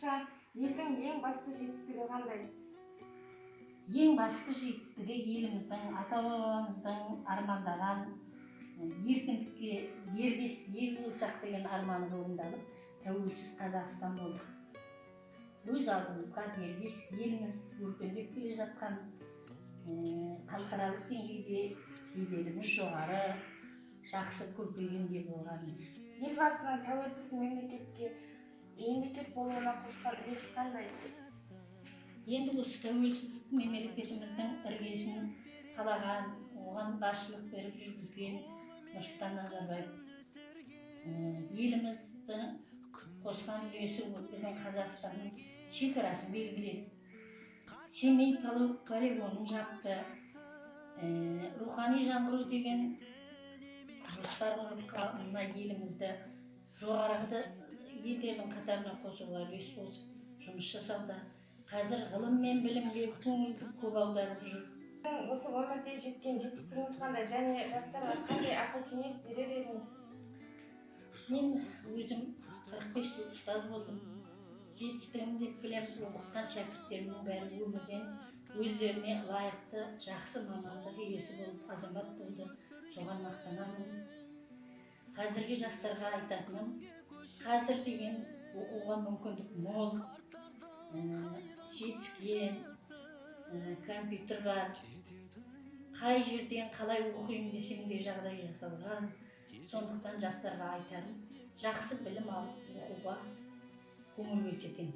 Елдің ең басты жетістігі қандай? Ең басты жетістігі еліміздің, ата бабамыздың армандаған еркіндікке дербес ел болсақ деген арманы орындалып, тәуелсіз Қазақстан болдық. Өз алдымызға дербес еліміз өркендеп келе жатқан, халықаралық деңгейде беделіміз жоғары, жақсы, көркейген ел болғанымыз. Елбасының тәуелсіз мемлекет болуына қосқан үлесі қандай? Енді осы тәуелсіздік мемлекетіміздің іргесін қалаған, оған басшылық беріп жүргізген Нұрсұлтан Назарбаев. Еліміздің қосқан үлесі, ол біздің Қазақстанның шекарасын белгіледі, Семей полигонын жапты. Рухани жаңғыру деген жоспар құрып, мына елімізді жоғарғы елдердің қатарына қосуға үлес қосып жұмыс жасауда. Қазір ғылым мен білімге көңілді көп аударып жүр. Осы өмірде жеткен жетістігіңіз қандай және жастарға қандай ақыл кеңес берер едіңіз? Мен өзім 45 жыл ұстаз болдым. Жетістігім деп білемін, оқытқан шәкірттерімнің бәрі өмірден өздеріне лайықты жақсы мамандық иесі болып, азамат болды, соған мақтанамын. Қазіргі жастарға айтатыным, қазір деген оқуға мүмкіндік мол, жетіскен, компьютер бар, қай жерден қалай оқимын десең де жағдай жасалған. Сондықтан жастарға айтарым, жақсы білім алып, оқуға көңіл бөлсе екен.